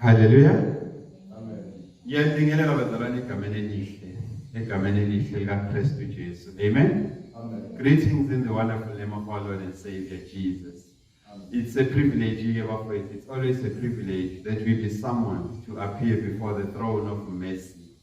Haleluya. Amen. Ngiyabingelela bazalwane egameni elihle, egameni elihle likaKristu Jesu. Amen. Amen. Greetings in the wonderful name of our Lord and Savior Jesus. Amen. It's a privilege, ke bafowethu. It's always a privilege that we be summoned to appear before the throne of mercy.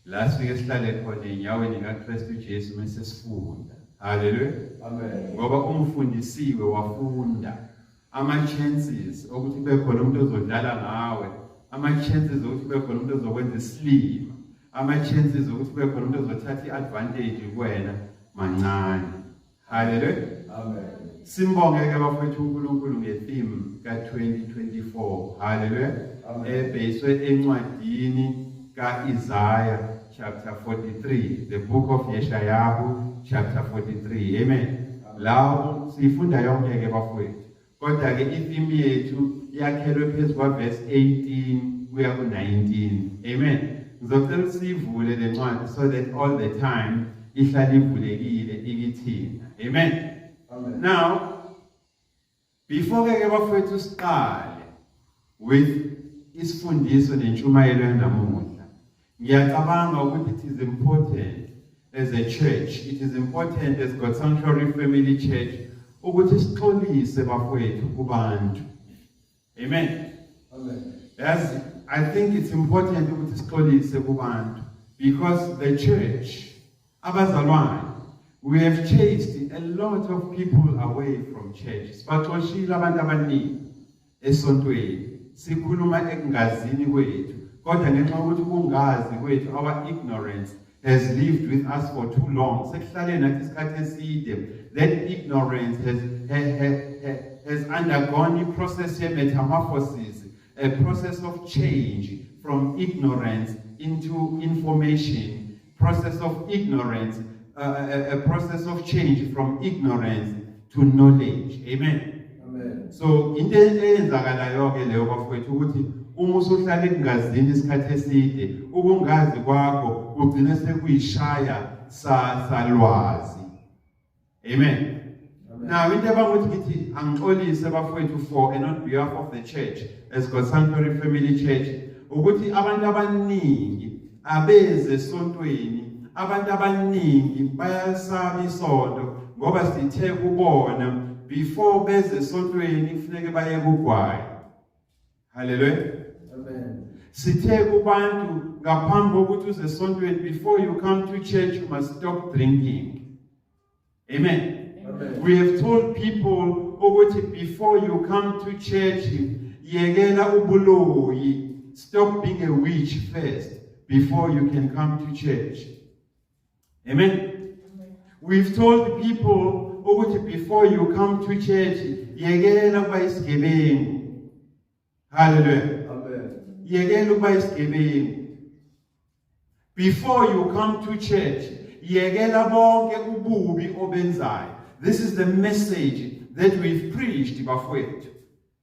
La sifike sihlale khona enyaweni kaKristu Jesu mase sifunda. Haleluya. Amen. Ngoba umfundisiwe wafunda, ama chances okuthi kube khona umuntu ozodlala ngawe, ama chances okuthi kube khona umuntu ozokwenza isilima, ama chances okuthi kube khona umuntu ozothatha iadvantage kuwena mancane. Haleluya. Amen. Simbonge ke bafowethu uNkulunkulu ngetheme ka-2024. Haleluya. Amen. Ebhekiswe encwadini kaIsaiah chapter 43, the book of Yeshayahu chapter 43. Amen. Lawo sifunda yonke ke bafowethu. Kodwa ke itheme yethu yakhelwe phezu kwa verse 18 kuya ku 19. Amen. Ngizocela sivule lencwadi so that all the time ihlale ivulekile ikithina. Amen. Amen. Now, before ke bafowethu siqale with isifundiso nentshumayelo yanamuhla, ngiyacabanga ukuthi it is important as a church, it is important as God Sanctuary Family Church ukuthi sixolise bafowethu kubantu. Amen. Amen. As I think it's important ukuthi sixolise kubantu because the church, abazalwane, we have chased a lot of people away from church. Sibaxoshile abantu abaningi esontweni, sikhuluma ekungazini kwethu, kodwa ngenxa yokuthi ukungazi kwethu, our ignorance has lived with us for too long, sekuhlale nathi isikhathi eside. That ignorance has undergone a process ye-metamorphosis, a process of change from ignorance into information, process of ignorance, a process of change from ignorance to knowledge. Amen. Amen. So into eyenzakalayo ke leyo bafowethu ukuthi uma usuhlala ekungazini isikhathi eside, ukungazi kwakho ugcine sekuyishaya salwazi. Amen. Amen. Now into ebangukuthi ngithi angixolise bafowethu for and on behalf of the church as God Sanctuary Family Church ukuthi abantu abaningi abeze esontweni, abantu abaningi bayasaba isonto ngoba sithe kubona before beze esontweni kufuneke baye kugwayi. Haleluya. Amen. Sithe kubantu ngaphambi kokuthi uze esontweni, before you come to church you must stop drinking. Amen. Amen. We have told people ukuthi before you come to church yekela ubuloyi, stop being a witch first before you can come to church. Amen. We've told people ukuthi before you come to church yekela ukuba isigebengu. Hallelujah. Amen. Yekela ukuba isigebengu. Before you come to church yekela bonke ububi obenzayo. This is the message that we've preached bafowethu.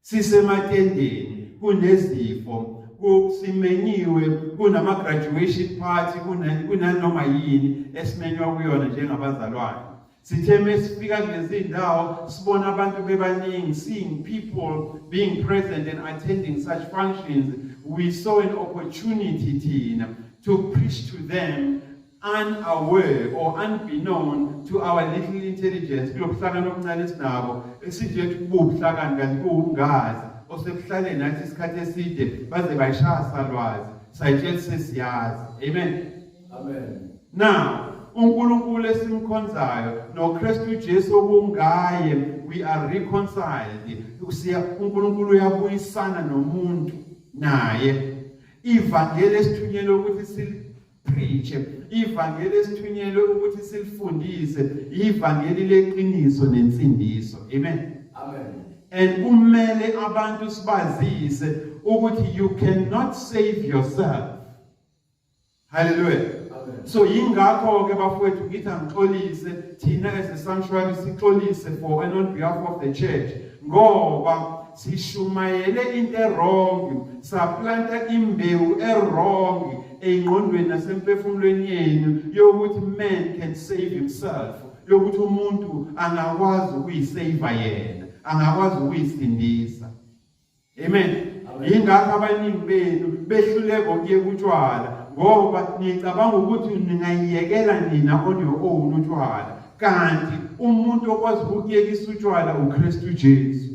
Sisematendeni kunezifo, kusimenyiwe, kunama graduation party, kunanoma yini esimenywa kuyona njengabazalwane. Sithe mesifika kulezi ndawo sibona abantu bebaningi, seeing people being present and attending such functions, we saw an opportunity thina to preach to them unaware or unbeknown to our little intelligence, kulobuhlakani obuncane esinabo esithi kubuhlakani kanti kuwungazi osekuhlale nathi isikhathi eside, baze bayishaya salwazi, sayitshela sesiyazi. Amen. Amen. Now uNkulunkulu esimkhonzayo noKristu Jesu okungaye we are reconciled, siya uNkulunkulu uyabuyisana nomuntu naye. Ivangeli esithunyelwe ukuthi silipreach, ivangeli esithunyelwe ukuthi silifundise, ivangeli leqiniso nensindiso. Amen. Amen. And kumele abantu sibazise ukuthi you cannot save yourself. Hallelujah. Amen. So yingakho ke bafowethu ngithi angixolise thina as a sanctuary, sixolise for and on behalf of the church ngoba sishumayele into ewrong, saplanta imbewu ewrong engqondweni nasemphefumulweni yenu yokuthi man can save himself, yokuthi umuntu angakwazi ukuyisave yena, angakwazi ukuyisindisa. Amen. Amen. Yingakho abaningi benu behluleka ukuyeka utshwala ngoba nicabanga ukuthi ningayiyekela nina on your own utshwala, kanti umuntu okwazi ukuyekisa utshwala uKristu Jesu.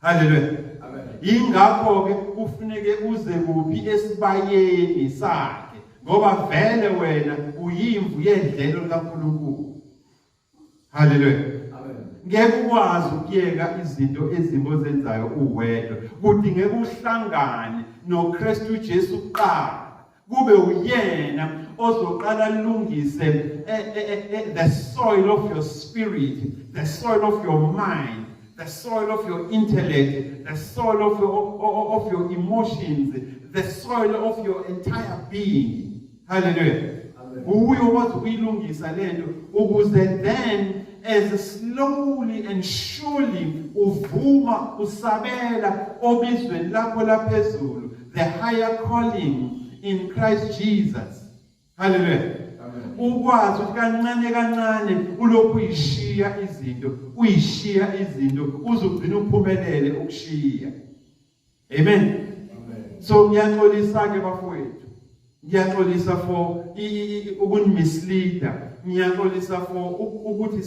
Haleluya. Amen. Yingakho ke kufuneke uze kuphi esibayeni sakhe ngoba vele wena uyimvu yedlelo likaNkulunkulu. Haleluya. Amen. Ngeke ukwazi ukuyeka izinto ezimbi ozenzayo uwedwa. Kudingeka uhlangane noKristu Jesu kuqala. Kube uyena ozoqala alungise the soil of your spirit, the soil of your mind, the soil of your intellect, the soil of your emotions, the soil of your entire being. Hallelujah. Amen. Uye okwazi ukuyilungisa lento ukuze then as slowly and surely uvuma usabela obizweni lakho laphezulu, the higher calling in Christ Jesus. Hallelujah. Amen. Ukwazi ukuthi kancane kancane ulokhu uyishiya izinto, uyishiya izinto, uzogcina uphumelele ukushiya. Amen. Amen. So ngiyaxolisa ke bafowethu, ngiyaxolisa for ukunimisleada, ngiyaxolisa for ukuthi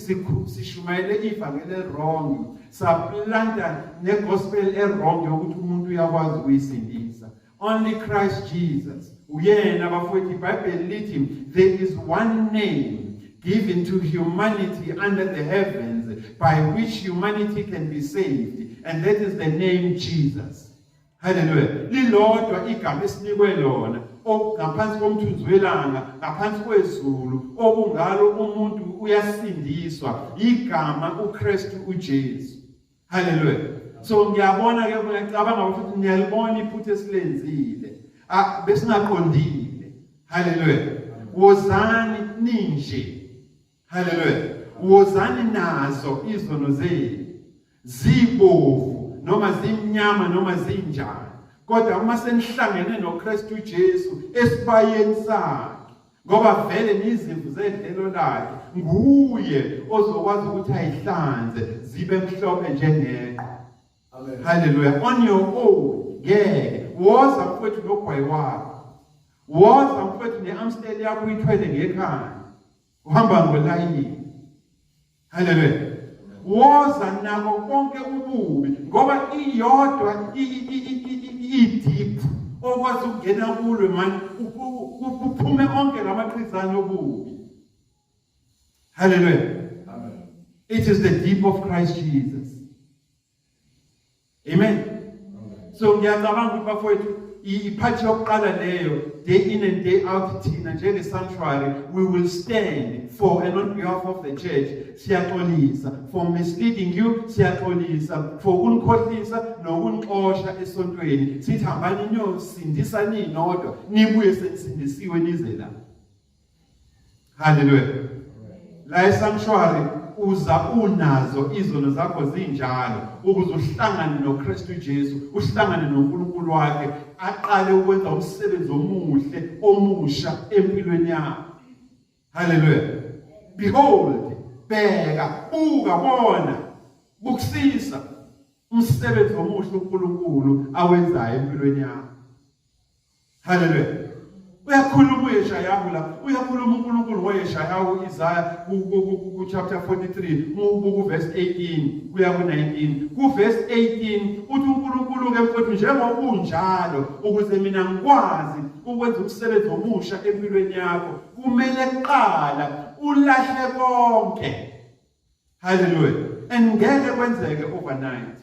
sishumayele ivangeli wrong, saplanta negospel ewrong yokuthi umuntu uyakwazi ukuyisindisa. Only Christ Jesus uyena bafowethu. IBhayibheli lithi there is one name given to humanity under the heavens by which humanity can be saved, and that is the name Jesus. Hallelujah. Lilodwa igama esinikwe lona ngaphansi komthunzi welanga, ngaphansi kwezulu, okungalo umuntu uyasindiswa, igama uKristu uJesu. Hallelujah. So ngiyabona ke, ngiyacabanga ukuthi niyalibona iphutha esilenzile. Ah, besingaqondile. Hallelujah. Wozani ninje. Hallelujah. Wozani nazo izono zenu. Zibovu noma zimnyama noma zinjani. Kodwa uma senihlangene noKristu Jesu esibayeni sakhe, ngoba vele nizimvu zedlelo lakhe, nguye ozokwazi ukuthi ayihlanze zibe mhlophe njengeqhwa. Amen. Hallelujah. On your own ngeke. Woza mfowethu nogwayi wakho, woza mfowethu ne-Amstel yakho uyithwele ngekhanda uhamba ngolayini. Hallelujah. Woza nako konke ububi ngoba iyodwa i-deep okwazi ukungena kulo mani kuphume onke lamaqhizane obubi. Hallelujah. Amen. It is the deep of Christ Jesus. Amen. Amen. So ngiyacabanga ukuthi bafowethu iphathi yokuqala leyo, day in and day out, thina njenge sanctuary we will stand for and on behalf of the church. Siyaxolisa for misleading you, siyaxolisa for ukunikhohlisa nokunixosha esontweni sithi hambani niyosindisa ninodwa, nibuye senisindisiwe nize la. Hallelujah. La esanctuary uza unazo izono zakho zinjalo ukuze uhlangane noKristu Jesu, uhlangane noNkulunkulu wakhe, aqale ukwenza umsebenzi omuhle omusha empilweni yakho. Hallelujah. Behold, bheka, buka, bona, bukusisa umsebenzi omuhle uNkulunkulu awenzayo empilweni yakho. Hallelujah. Uyakhuluma uYeshayahu la, uyakhuluma uNkulunkulu ngoYeshayahu, Isaiah ku chapter 43, ku verse 18 kuya ku 19. Ku verse 18 uthi uNkulunkulu ke mfowethu, njengoba unjalo, ukuze mina ngikwazi ukwenza umsebenzi omusha empilweni yakho, kumele kuqala ulahle konke. Hallelujah. And ngeke kwenzeke overnight.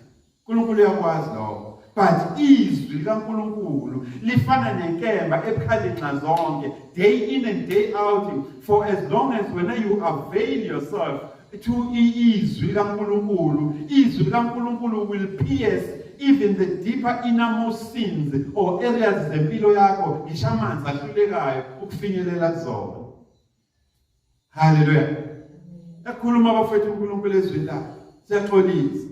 uNkulunkulu uyakwazi lokho. But izwi likaNkulunkulu lifana nenkemba ebukhali nxa zonke, day in and day out, for as long as when you avail yourself to izwi likaNkulunkulu, izwi likaNkulunkulu will pierce even the deeper innermost sins or areas zempilo yakho ngisho amanzi ahlulekayo ukufinyelela kuzona. Hallelujah. Ekhuluma abafowethu uNkulunkulu ezwini lakhe. Siyaxolisa.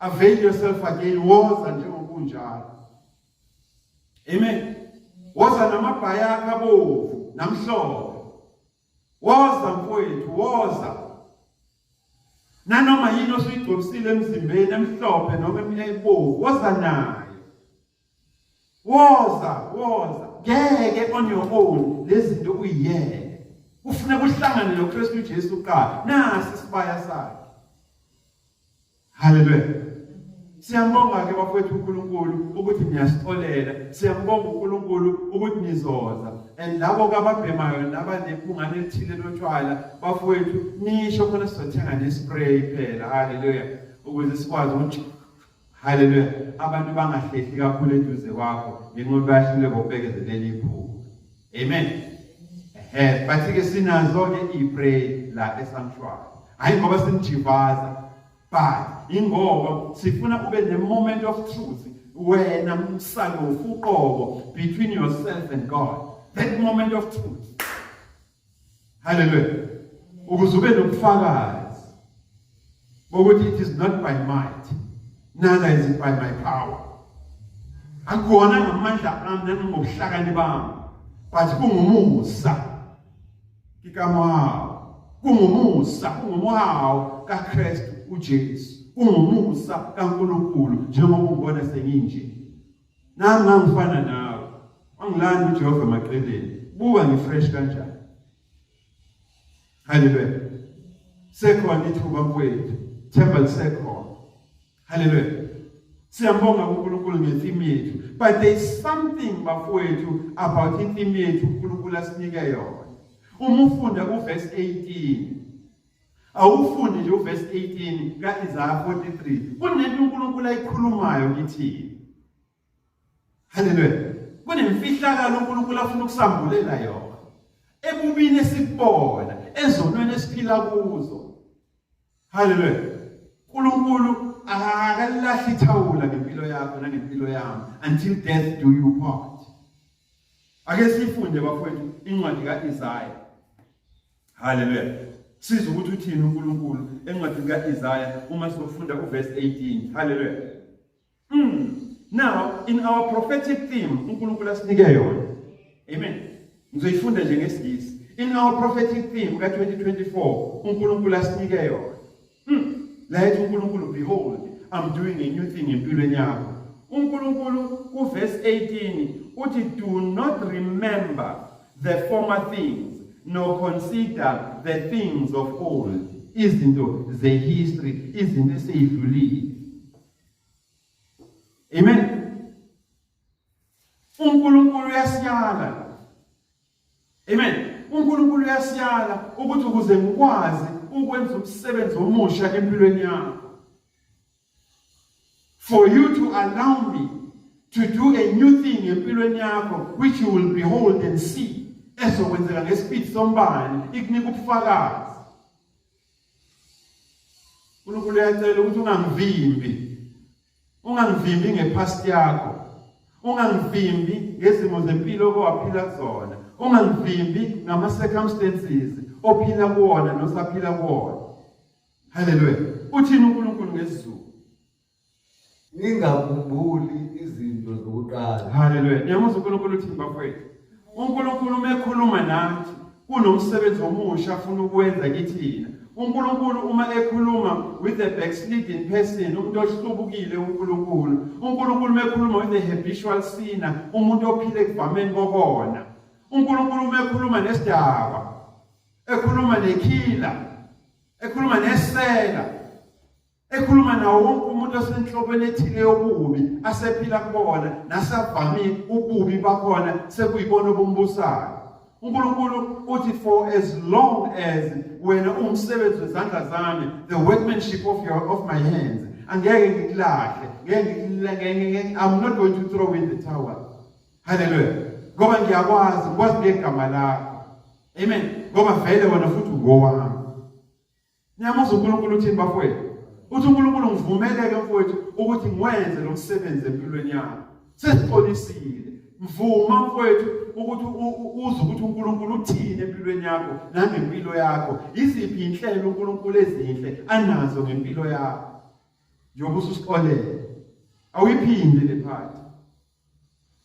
Avail yourself again, woza njengokunjalo. Amen. Woza namabhayi akho abovu namhlophe. Woza mfowethu, woza. Nanoma yini osuyigcobisile emzimbeni emhlophe noma ebovu, woza nayo. Woza, woza. Ngeke on your own lezinto uyiyeke. Kufuneka uhlangane noKristu Jesu kuqala. Nasi isibaya sakhe. Haleluya. Siyambonga ke bafowethu uNkulunkulu ukuthi niyasixolela. Siyambonga uNkulunkulu ukuthi nizoza. And labo kababhemayo nabanephungane elithile lotshwala bafowethu nisho khona sizothenga nespray phela. Haleluya. Ukuze sikwazi ukuthi haleluya abantu bangahlehli kakhulu eduze kwakho ngenxa yokuthi bayahluleka ukubekezelela iphunga. Amen. Ehe, but ke sinazo ke ipray la esanctuary. Hayi ngoba sinijivaza but ingoba sifuna ube ne moment of truth wena msalofu uqobo between yourself and God. That moment of truth. Hallelujah. Ukuze ube nobufakazi bokuthi it is not by might neither is it by my power. Akuwona ngamandla ami nangobuhlakani bami but kungumusa kikamohawu kungumusa kungumuhawu kaKristu uJesu kungumusa kaNkulunkulu njengoba ungibona senginje nami ngangifana nawe wangilanda uJehova emaqeleni buka ngifresh kanjani haleluya sekhona ithuba mfowethu themba lisekhona haleluya siyambonga uNkulunkulu ngetheme yethu but there is something bafowethu about itheme yethu uNkulunkulu asinike yona uma ufunda uverse 18 awufundi nje uverse 18 kaIsaiah 43 kunento uNkulunkulu ayikhulumayo kithina Haleluya. Kunemfihlakalo uNkulunkulu afuna ukusambulela yona. Ebubini esikubona, ezonweni esiphila kuzo. Haleluya. uNkulunkulu akalahli ithawula ngempilo yakho nangempilo yami until death do you part. Ake sifunde bafowethu incwadi kaIsaya. Haleluya. Sizwe ukuthi uthini uNkulunkulu encwadini kaIsaya uma sizofunda uverse 18. Haleluya. Now, in our prophetic theme, uNkulunkulu asinike yona. Amen. Ngizoyifunda nje ngesiNgisi. In our prophetic theme ka-2024, uNkulunkulu asinike yona. La ethi uNkulunkulu, behold, I'm doing a new thing empilweni yakho. uNkulunkulu kuverse 18 uthi do not remember the former things nor consider the things of old. Izinto ze-history, izinto eseyidlulile. Amen. uNkulunkulu uyasiyala. Amen. uNkulunkulu uyasiyala ukuthi ukuze ngikwazi ukwenza umsebenzi omusha empilweni yakho. For you to allow me to do a new thing empilweni yakho which you will behold and see ezokwenzeka ngespeed sombani ikunika ubufakazi. uNkulunkulu uyacela ukuthi ungangivimbi. Ungangivimbi ngepast yakho. Ungangivimbi ngezimo zempilo owaphila kuzona. Ungangivimbi ngama circumstances ophila kuwona nosaphila kuwona. Haleluya. Uthini uNkulunkulu ngesiZulu? Ningakhumbuli izinto zokuqala. Haleluya. Niyamuzwa uNkulunkulu uthini bafowethu? uNkulunkulu uma ekhuluma nathi kunomsebenzi omusha afuna ukwenza kithina. uNkulunkulu uma ekhuluma with a backsliding person, umuntu ohlubukile uNkulunkulu. uNkulunkulu uma ekhuluma with a habitual sinner, umuntu ophile ekuvameni kokona. uNkulunkulu uma ekhuluma nesidakwa, ekhuluma nekhila, ekhuluma nesela, ekhuluma nawo wonke umuntu osenhlobweni ethile yobubi asephila kubona nasavamile ububi bakhona sekuyibona obumbusayo. uNkulunkulu uthi for as long as wena uwumsebenzi wezandla zami, the workmanship of your of my hands, angeke ngikulahle, ngeke ngeke, I'm not going to throw in the towel. Hallelujah. Ngoba ngiyakwazi, ngikwazi ngegama lakho. Amen. Ngoba vele wena futhi ungowami. Niyamuzwa uNkulunkulu uthini bafowethu? Uthi uNkulunkulu ngivumeleke mfowethu ukuthi ngiwenze lo msebenzi empilweni yakho. Sesixolisile. Mvuma mfowethu ukuthi uzwe ukuthi uNkulunkulu uthini empilweni yakho nangempilo yakho. Iziphi inhlelo uNkulunkulu ezinhle anazo ngempilo yakho? Njengoba ususixolele. Awuyiphinde le part.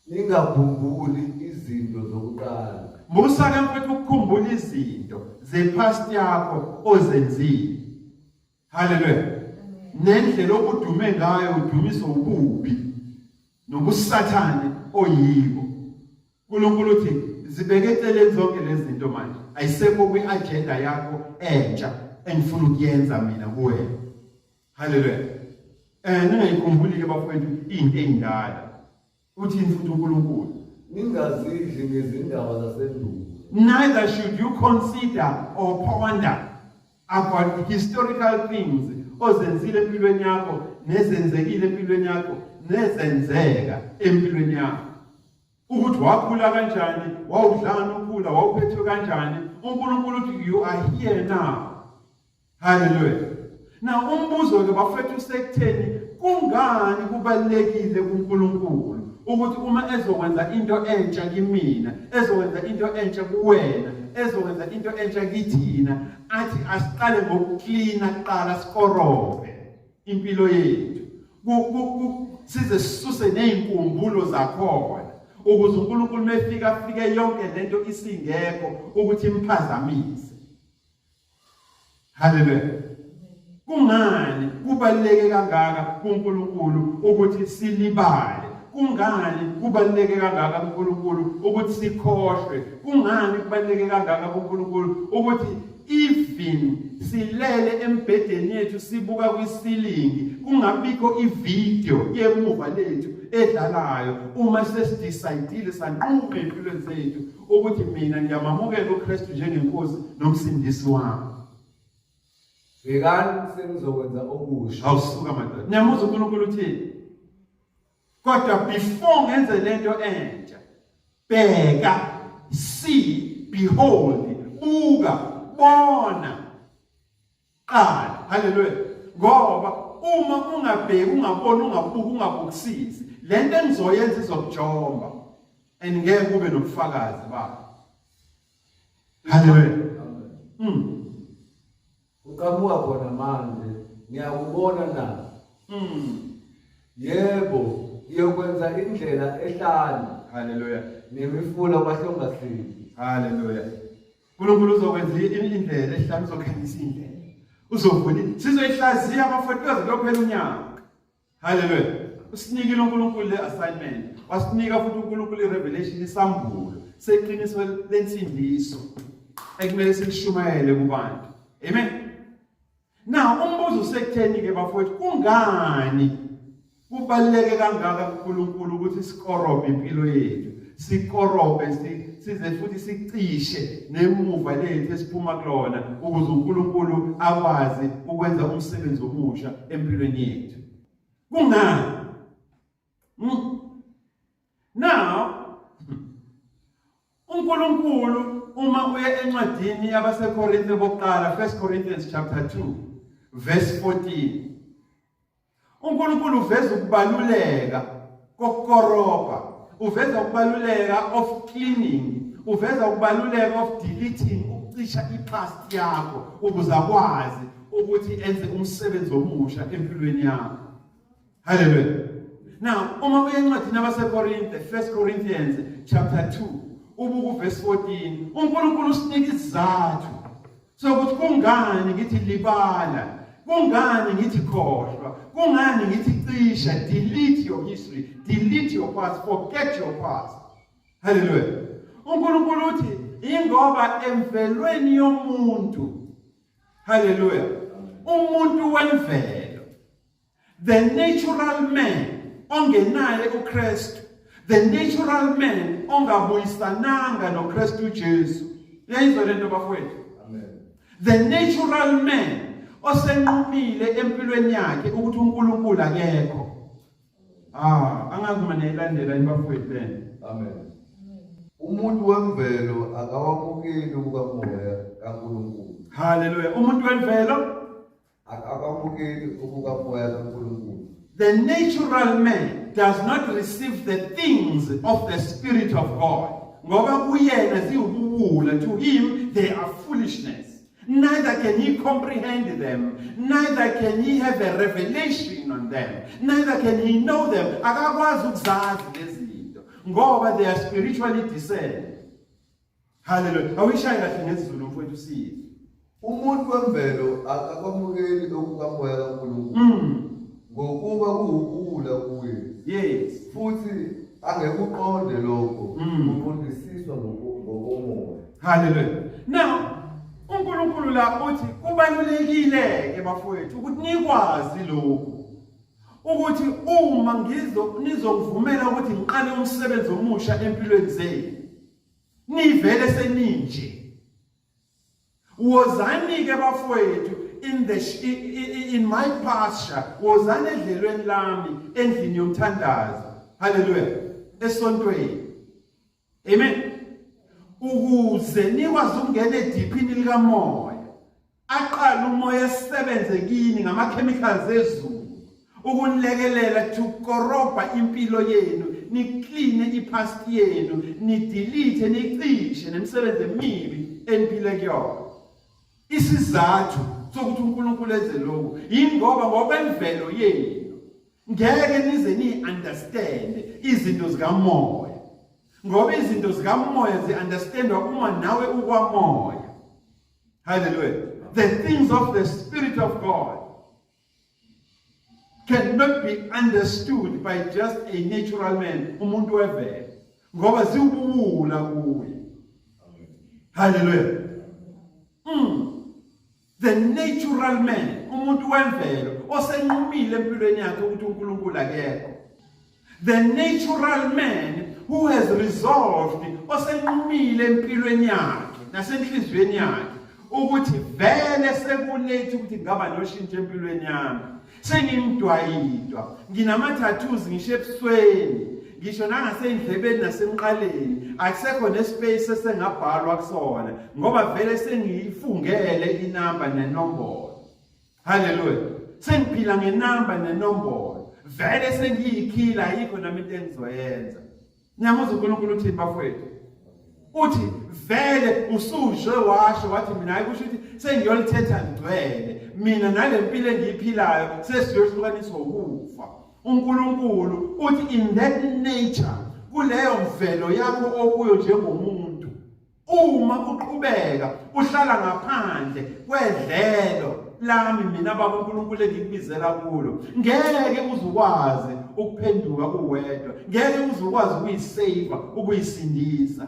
Ningakhumbuli izinto zokuqala. Musa ke mfethu ukukhumbula izinto zepast yakho ozenzile. Haleluya. Nendlela obudume ngayo udumiso ububi. Nobusathane oyibo. uNkulunkulu uthi zibeke eceleni zonke lezi zinto manje. Ayisekho kwi-agenda yakho entsha engifuna ukuyenza mina kuwena. Haleluya. Ningayikhumbuli ke bafowethu into eyindala. Uthini futhi uNkulunkulu? Ningazidli ngezindaba zasendulo. Neither should you consider or ponder about historical things ozenzile empilweni yakho nezenzekile empilweni yakho nezenzeka empilweni yakho. Ukuthi wakhula kanjani, wawudlani ukhula, wawuphethwe kanjani. uNkulunkulu uthi you are here now. Haleluya. Now umbuzo ke bafethu usekutheni kungani kubalekile kuNkulunkulu ukuthi uma ezokwenza into entsha kimina, ezokwenza into entsha kuwena, ezokwenza into entsha kithina, athi asiqale ngokuklina kuqala sikorobhe impilo yethu. Size sisuse nezinkumbulo zakhona ukuze uNkulunkulu mefika afike yonke lento isingekho ukuthi imphazamise. Haleluya. Kungani kubaluleke kangaka kuNkulunkulu ukuthi silibale? Kungani kubaluleke kangaka kuNkulunkulu ukuthi sikhohlwe? Kungani kubaluleke kangaka kuNkulunkulu ukuthi even silele embhedeni yethu sibuka kwisilingi kungabikho ivideo yemuva lethu edlalayo uma sesidecidile sanquma empilweni zethu ukuthi mina ngiyamamukela uKristu njengenkosi nomsindisi wami. Bhekani sengizokwenza okusha. Awusuka madoda. Niyamuzwa uNkulunkulu uthini? Kodwa before ngenze lento entsha, bheka, see, behold, buka, bona. Qala. Haleluya. Ngoba uma ungabheki, ungaboni, ungabuki, ungabukisisi, lento engizoyenza izokujomba. And ngeke kube nobufakazi bakho. Haleluya. Uqhamuka khona manje, ngiyakubona na? Yebo, ngiyokwenza indlela ehlane. Haleluya. Nemifula kwahlongahleli. Haleluya. uNkulunkulu uzokwenza indlela ehlane, uzokhanyisa indlela. Uzovula. Sizoyihlaziya abafowethu kuze kuyophela unyaka. Haleluya. Usinikile uNkulunkulu le assignment. Wasinika futhi uNkulunkulu irevelation, isambulo seqiniso lensindiso ekumele silishumayele kubantu. Amen. Now umbuzo usekutheni ke bafowethu, kungani kubaluleke kangaka kuNkulunkulu ukuthi sikorobhe impilo yethu, sikorobhe size futhi sicishe nemuva lethu esiphuma kulona ukuze uNkulunkulu akwazi ukwenza umsebenzi omusha empilweni yethu? Kungani? Now uNkulunkulu uma uye encwadini yabaseKorinte bokuqala, 1 Corinthians chapter 2 verse 14, uNkulunkulu uveza ukubaluleka kokukorobha, uveza ukubaluleka of cleaning, uveza ukubaluleka of deleting, ukucisha ipast yakho ukuze akwazi ukuthi enze umsebenzi omusha empilweni yakho. Haleluya. Now uma uye encwadini yabaseKorinte, 1 Corinthians chapter 2, ubuka uverse 14, uNkulunkulu usinika isizathu sokuthi kungani ngithi libala, kungani ngithi khohlwa, kungani ngithi cisha, delete your history, delete your past, forget your past. Haleluya. uNkulunkulu uthi ingoba emvelweni yomuntu, haleluya, umuntu wemvelo, the natural man ongenaye uKristu, the natural man ongabuyisananga noKristu Jesu. Uyayizwa lento bafowethu? Amen. The natural man osenqumile empilweni yakhe ukuthi uNkulunkulu akekho. Angazi noma niyayilandela yini bafowethu lento. Amen. Umuntu wemvelo akawamukeli okukamoya kaNkulunkulu. Haleluya. Umuntu wemvelo akawamukeli okukamoya kaNkulunkulu. The natural man does not receive the things of the Spirit of God. Ngoba kuyena ziwubuwula, to him they are foolishness. Neither can he comprehend them, neither can he have a revelation on them, neither can he know them. Akakwazi ukuzazi lezi zinto ngoba they are spiritually discerned. Hallelujah. Awuyishayi kahle ngesiZulu mfowethu siye. Umuntu wemvelo akakwamukeli okukamoya kaNkulunkulu. Ngokuba kuwubuwula kuye. Futhi angekuqonde lokho kuqondisiswa ngokomoya. Hallelujah. Now uNkulunkulu la uthi kubalulekile ke bafowethu ukuthi nikwazi lokhu ukuthi uma ngizo nizongivumela ukuthi ngiqale umsebenzi omusha empilweni zenu nivele seninje. Wozani-ke bafowethu in my pasture, wozani edlelweni lami endlini yomthandazo. Haleluya. Esontweni. Amen. Ukuze nikwazi ukungena ediphini likamoya. Aqale umoya esebenze kini ngama-chemicals ezulu ukunilekelela to korobha impilo yenu, nikline ipast yenu, nidelete, nicishe nemisebenzi emibi eniphile kuyona. Isizathu sokuthi uNkulunkulu enze lokhu yingoba ngokwemvelo yenu ngeke nize ni-understand izinto zikamoya, ngoba izinto zikamoya zi-understandwa uma nawe ukwamoya. Hallelujah. The things of the Spirit of God cannot be understood by just a natural man, umuntu wevele, ngoba ziwubuwula kuye. Hallelujah. The natural man, umuntu wemvelo osenqumile empilweni yakhe ukuthi uNkulunkulu akekho. The natural man who has resolved, osenqumile empilweni yakhe nasenhliziyweni yakhe ukuthi vele sekulethi ukuthi ngaba noshintsho empilweni yami, sengimdwayidwa, nginama-tattoos ngisho ebusweni, ngisho nangasendlebeni nasemqaleni, akusekho nespace esengabhalwa kusona ngoba vele sengiyifungele inamba nenombolo. Haleluya. Sengiphila ngenamba nenombolo, vele sengiyikhila, ayikho nami into engizoyenza. Niyamuzwa uNkulunkulu uthini bafowethu? Uthi vele usuzwe washo wathi mina hayi, kusho ukuthi sengiyolithetha ngcwele mina nale mpilo engiyiphilayo, sesiyohlukaniswa ukufa. uNkulunkulu uthi in that nature, kuleyo mvelo yakho okuyo njengomuntu, uma uqhubeka uhlala ngaphandle kwedlelo lami mina baba uNkulunkulu engikubizela kulo, ngeke uzukwazi ukuphenduka uwedwa, ngeke uzukwazi ukuyisave, ukuyisindisa.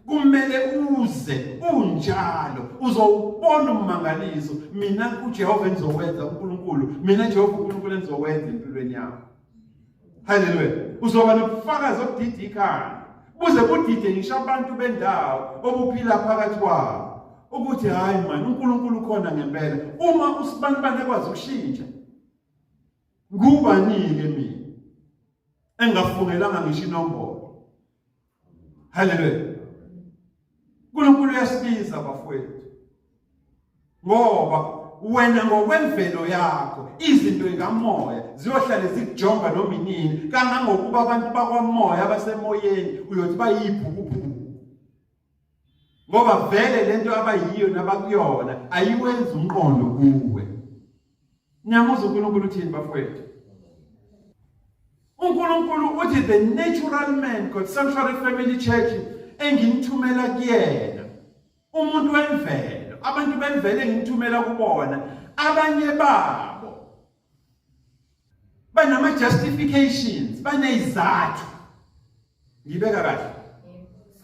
Kumele uze unjalo, uzowubona ummangaliso mina uJehova engizowenza, uNkulunkulu mina Jehova uNkulunkulu engizowenza empilweni yakho. Haleluya. Uzoba nobufakazi obudida ikhanda, buze budide ngisho abantu bendawo obuphila phakathi kwabo, ukuthi hayi man, uNkulunkulu ukhona ngempela. Uma usibanibani ekwazi ukushintsha, ngubani-ke mina engafungelanga ngisho inombolo? Haleluya. uNkulunkulu uyasibiza bafowethu, ngoba wena ngokwemvelo yakho izinto zikamoya ziyohlale zikujonga noma inini, kangangokuba abantu bakwamoya abasemoyeni uyothi bayibhukubhuku, ngoba vele lento abayiyo nabakuyona ayiwenzi umqondo kuwe. Niyamuzwa uNkulunkulu uthini bafowethu? uNkulunkulu uthi the natural man, God Sanctuary Family Church enginithumela kuyena, umuntu wemvelo, abantu bemvelo enginithumela kubona, abanye babo banama justifications, banezizathu. Ngibeka kahle?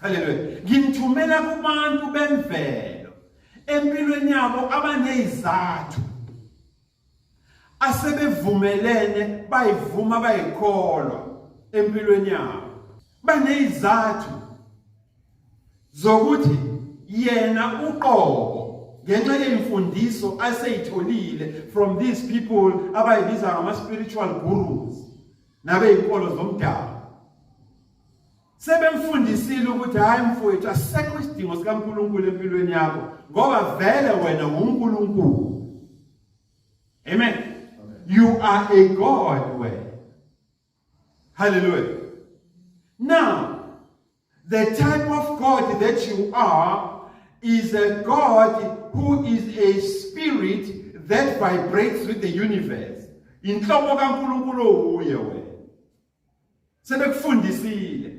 Haleluya. Nginithumela kubantu bemvelo empilweni yabo abanezizathu asebevumelene bayivuma bayikholwa empilweni yabo, banezizathu zokuthi yena uqobo ngenxa yemfundiso aseyitholile from these people abayibiza ngama spiritual gurus nabeyinkolo zomdabu, sebemfundisile ukuthi hayi mfowethu, asisekho isidingo sikaNkulunkulu empilweni yakho ngoba vele wena uNkulunkulu. Amen. You are a God wena. Hallelujah. Now the type of God that you are is a God who is a spirit that vibrates with the universe. Inhlobo kaNkulunkulu owuye wena. Sebekufundisile.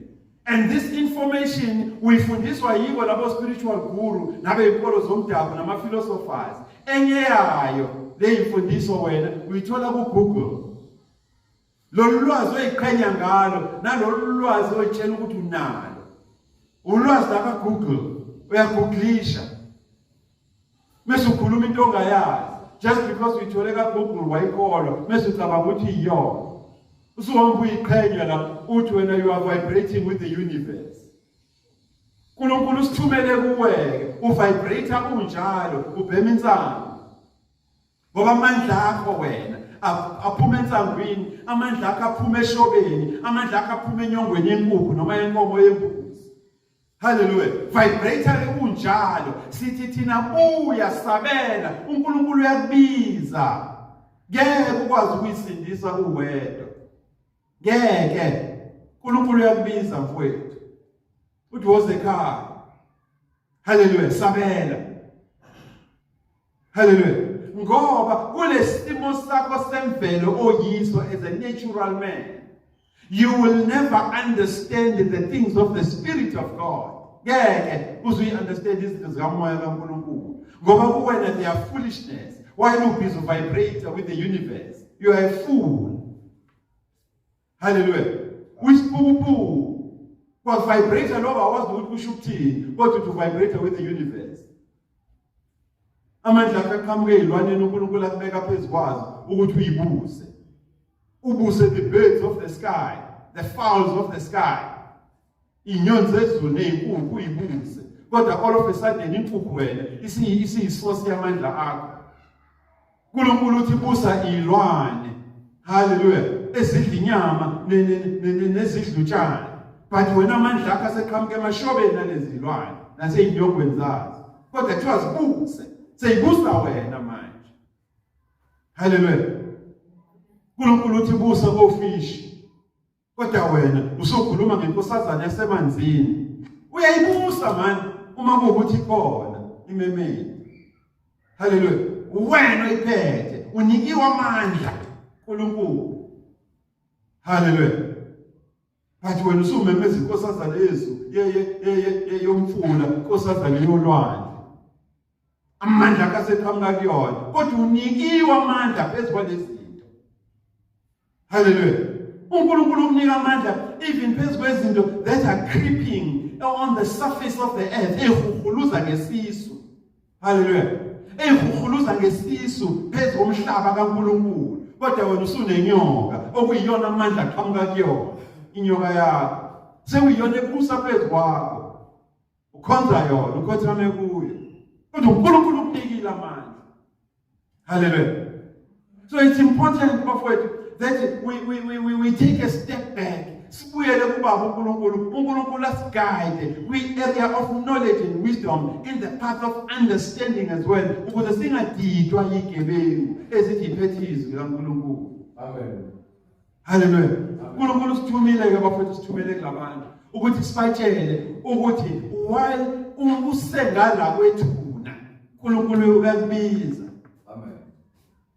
And this information uyifundiswa yibo labo spiritual guru nabeyinkolo zomdabu nama philosophers. Enye yayo le imfundiso wena uyithola ku Google. Lolu lwazi oyiqhenya ngalo nalolu lwazi oyitshela ukuthi unalo. Ulwazi laka Google, uyagooglisha. Mase ukhuluma into ongayazi just because uyithole ka Google wayikholwa mase ucabanga ukuthi iyona. Usuhamba uyiqhenya la uthi wena you are vibrating with the universe. uNkulunkulu usithumele kuwe uvibrate unjalo ubhema insangu. Ngoba amandla akho wena aphuma ensangwini, amandla akho aphuma eshobeni, amandla akho aphuma enyongweni yenkukhu noma yenkomo yembuzi. Haleluya. Vibrator ke unjalo. Sithi thina buya sabela, uNkulunkulu uyakubiza. Ngeke ukwazi ukuyisindisa uwedwa. Ngeke. uNkulunkulu uyakubiza mfowethu. Uthi woze ekhaya. Haleluya, sabela. Haleluya. Ngoba kulesimo sakho semvelo oyiso as a natural man, you will never understand the things of the spirit of God. Ngeke uzuyi-understand izinto zikamoya kaNkulunkulu. Ngoba kuwena they are foolishness. While you busy vibrate with the universe, you are a fool. Hallelujah. Uyisiphukuphuku. Kwa vibrate lokho awazi ukuthi kusho ukuthini, kodwa uthi vibrate with the universe. Amandla akhe aqhamuke ezilwaneni uNkulunkulu akubeka phezu kwazo ukuthi uyibuse. Ubuse the birds of the sky, the fowls of the sky. Inyoni zezulu nezinkukhu uyibuse. Kodwa all of a sudden inkukhu wena isiyisource yamandla akho. uNkulunkulu uthi busa izilwane. Hallelujah. Ezidla inyama nezidla utshani. But wena amandla akho aseqhamuka emashobeni alezi zilwane nasey'nyongweni zazo. Kodwa kuthiwa zibuse. Seyibusa wena manje. Hallelujah. uNkulunkulu uthi busa kofishi. Kodwa wena usukhuluma ngenkosazana yasemanzini. Uyayibusa mani uma kuwukuthi ikhona imemeli. Haleluya. Wena oyiphethe unikiwe amandla uNkulunkulu. Haleluya. But wena usumemeza inkosazana yezu ye ye ye yomfula, inkosazana yolwandle. Amandla akhe aseqhamuka kuyona, kodwa unikiwe amandla phezu kwalezi zinto. Haleluya. uNkulunkulu ukunika amandla even phezu kwezinto that are creeping on the surface of the earth, ehuhuluza ngesisu. Haleluya. Ehuhuluza ngesisu phezu komhlaba kaNkulunkulu. Kodwa wena usunenyoka okuyiyona amandla aqhamuka kuyona, inyoka yakho. Sekuyiyona ebusa phezu kwakho. Ukhonza yona, ukhothame kuyo. Kodwa uNkulunkulu ukunikile amandla. Hallelujah. So it's important bafowethu that we take a step back. Sibuyele kubaba uNkulunkulu, uNkulunkulu asiguide kwi-area of knowledge and wisdom in the path of understanding as well, ukuze singadidwa yigebengu ezithi iphethe izwi likaNkulunkulu. Amen. Haleluya. uNkulunkulu usithumile ke bafowethu, sithumele kulabantu ukuthi sibatshele ukuthi while usengala kwethuna uNkulunkulu uyakubiza. Amen.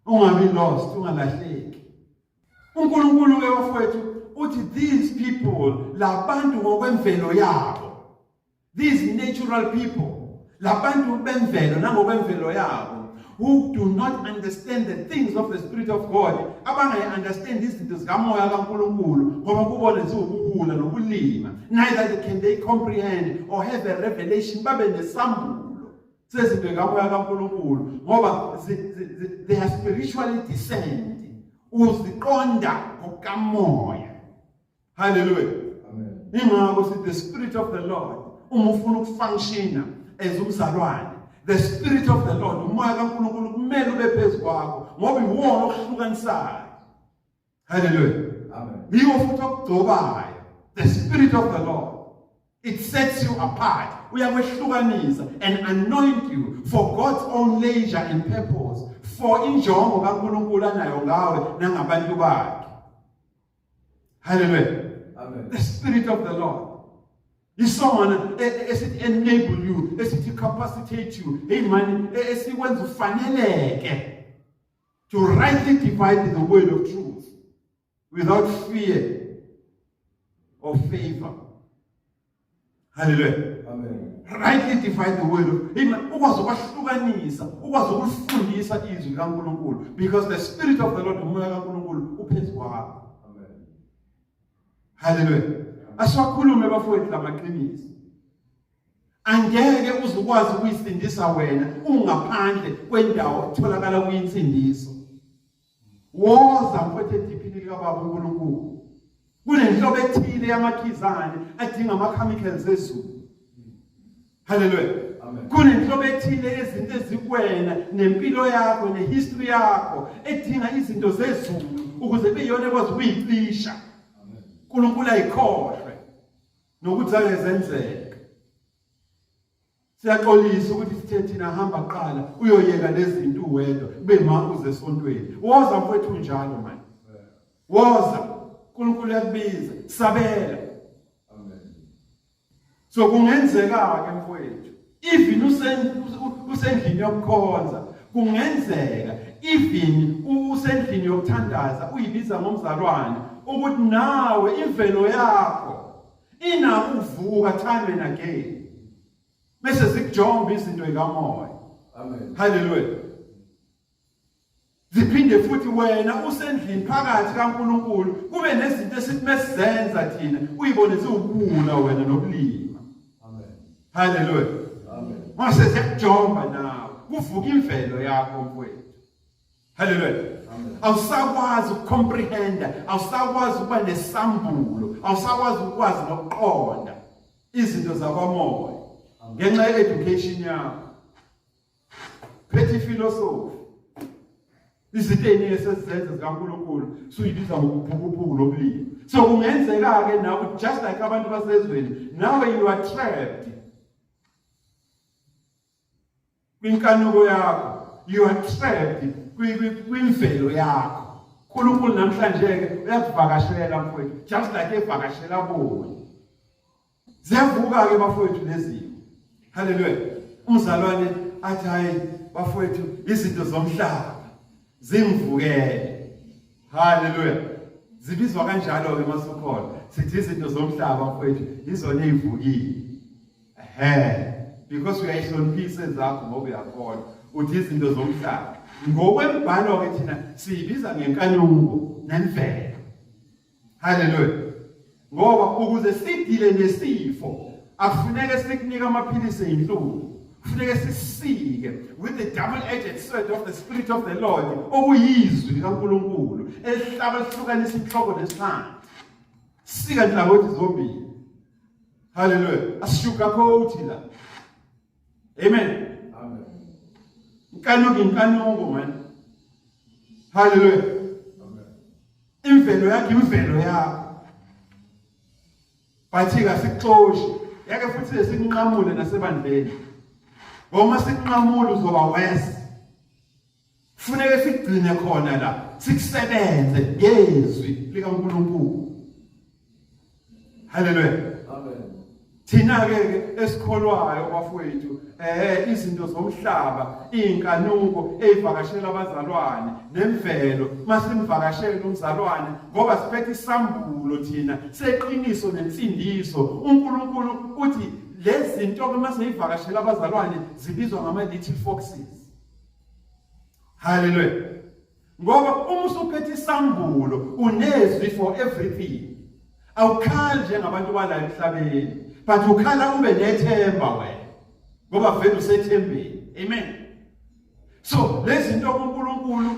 Ungabi lost, ungalahleki. uNkulunkulu ke bafowethu uthi these people, labantu ngokwemvelo yabo, these natural people, labantu bemvelo nangokwemvelo yabo, who do not understand the things of the Spirit of God, abangayi-understand izinto zikamoya kaNkulunkulu, ngoba kubona ziwubuwula nobulima, neither can they comprehend or have a revelation, babe nesambulo sezinto zikamoya kaNkulunkulu, ngoba they are spiritually discerned, uziqonda ngokamoya. Hallelujah. Amen. Ingakho sithi the Spirit of the Lord, uma ufuna ukufunctiona as umzalwane, the Spirit of the Lord, umoya kaNkulunkulu kumele ube phezu kwakho, ngoba iwona okuhlukanisayo. Hallelujah. Amen. Yiwo futhi okugcobayo, the Spirit of the Lord. It sets you apart. Uyakwehlukanisa and anoint you for God's own leisure and purpose, for injongo kaNkulunkulu anayo ngawe nangabantu bakhe. Hallelujah. Amen. The Spirit of the Lord. Isona esithi enable you, esithi capacitate you. Hey man, esikwenza ufaneleke to rightly divide the word of truth without fear or favor. Hallelujah. Amen. Rightly divide the word of Amen. Ukwazi ukwahlukanisa, ukwazi ukulifundisa izwi likaNkulunkulu, because the Spirit of the Lord, umoya kaNkulunkulu uphezu kwakho. Amen. Haleluya. Asiwakhulume bafowethu lamaqiniso. Angeke uze ukwazi ukuyisindisa wena ungaphandle kwendawo etholakala kuyinsindiso. Woza mfowethu ediphini likaBaba uNkulunkulu. Kunenhlobo ethile yamakhizane adinga ama-chemicals ezulu. Haleluya. Kunenhlobo ethile yezinto ezikuwena nempilo yakho nehistory yakho edinga izinto zezulu ukuze kube iyona ekwazi ukuyicisha. uNkulunkulu ayikhohlwe nokuthi zake zenzeka. Siyaxolisa ukuthi sithe thina hamba kuqala uyoyeka lezi zinto uwedwa kube ma uze esontweni. Woza mfowethu njalo manje. Woza. uNkulunkulu uyakubiza. Sabela. Amen. So kungenzeka ke mfowethu even usendlini yokukhonza kungenzeka even usendlini yokuthandaza uyibiza ngomzalwane ukuthi nawe imvelo yakho inako ukuvuka time and again bese zikujomba izinto zikamoya. Amen. Haleluya. Ziphinde futhi wena usendlini phakathi kaNkuluNkulu kube nezinto esithi mesizenza thina uyibone ziwubuwula wena nobulima. Amen. Haleluya. Amen. Mase ziyakujomba nawe kuvuka imvelo yakho mfowethu. Haleluya. Amen. Awusakwazi ukucomprehenda, awusakwazi ukuba nesambulo, awusakwazi ukwazi nokuqonda izinto zakwamoya ngenxa ye-education yakho. Phethe ifilosofi. Izinto eziningi esesizenza zikaNkulunkulu suyibiza ngokuphukuphuku lobulili. So kungenzeka ke nawe just like abantu basezweni nawe you are trapped kwinkanuko yakho, you are trapped kwimvelo yakho. uNkulunkulu namhlanje ke uyakuvakashela mfowethu just like evakashela bona. Ziyavuka ke bafowethu lezimo. Haleluya. Umzalwane athi hayi bafowethu izinto zomhlaba zingivukele. Haleluya. Zibizwa kanjalo ke masukhona. Sithi izinto zomhlaba mfowethu izona ezivukile. Ehhe. Because uyayihloniphisa ezakho ngoba uyakholwa. Uthi izinto zomhlaba. Ngokwembhalo ke thina siyibiza ngenkanuko nemvelo. Haleluya. Ngoba ukuze sidile nesifo akufuneke sikunike amaphilisi ezinhlungu. Kufuneke sisike with the double edged sword of the spirit of the Lord okuyizwi likaNkulunkulu elihlaba lihlukanisa inhloko nesihlangu. Sika nhlangothi zombili. Haleluya. Asisugarcoat la. Amen. Amen. Inkanuko inkanuko man. Haleluya. Amen. Imvelo yakho imvelo yakho. Bathi kasikuxoshi. Yake futhi sikunqamule nasebandleni. Ngoba sikunqamula uzoba worse. Kufuneke sigcine khona la, sikusebenze ngezwi likaNkulunkulu. Haleluya. Amen. Thina ke ke esikholwayo bafowethu izinto zomhlaba, inkanuko eyivakashela abazalwane nemvelo, masimvakashela umzalwane ngoba siphethe isambulo thina seqiniso nensindiso. uNkulunkulu uthi lezi zinto ke maseyivakashela abazalwane zibizwa ngama little foxes. Haleluya. Ngoba uma usuphethe isambulo unezwi for everything. Awukhali njengabantu bala emhlabeni, but ukhala ube nethemba wena. Ngoba vele usethembeni. Amen. So lezi zinto uNkulunkulu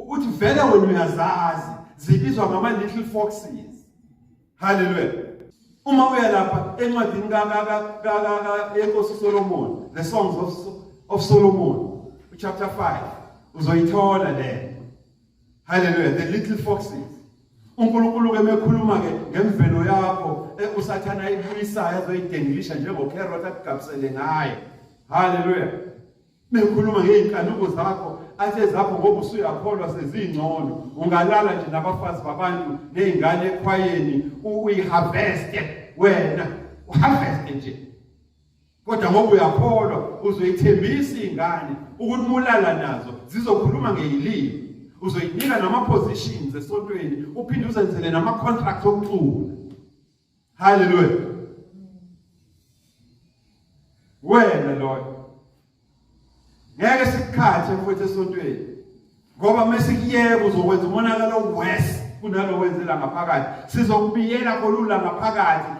uthi vele wena uyazazi zibizwa ngama little foxes. Haleluya. Uma uya lapha encwadini ka ka ka ka ka yenkosi Solomon, the songs of Solomon, chapter 5, uzoyithola le. Haleluya, the little foxes. uNkulunkulu ke mekhuluma ke ngemvelo yakho uSathana ayibuyisayo azoyidengilisha njengocarrot akugabisele ngaye. Haleluya. Mekhuluma ngey'nkanuko zakho athi ezakho ngoba usuyakholwa sezingcono ungalala nje nabafazi babantu ney'ngane ekhwayeni uyiharveste wena uharveste nje kodwa ngoba uyakholwa uzoyithembisa iy'ngane ukuthi uma ulala nazo zizokhuluma ngeyilimi uzoyinika nama-positions esontweni uphinde uzenzele nama-contracts okucula. Haleluya. Wena loyo ngeke sikukhathe mfowethu esontweni ngoba mesikuyeka uzokwenza umonakalo worse. kunalo wenzela ngaphakathi. Sizokubiyela kolula ngaphakathi,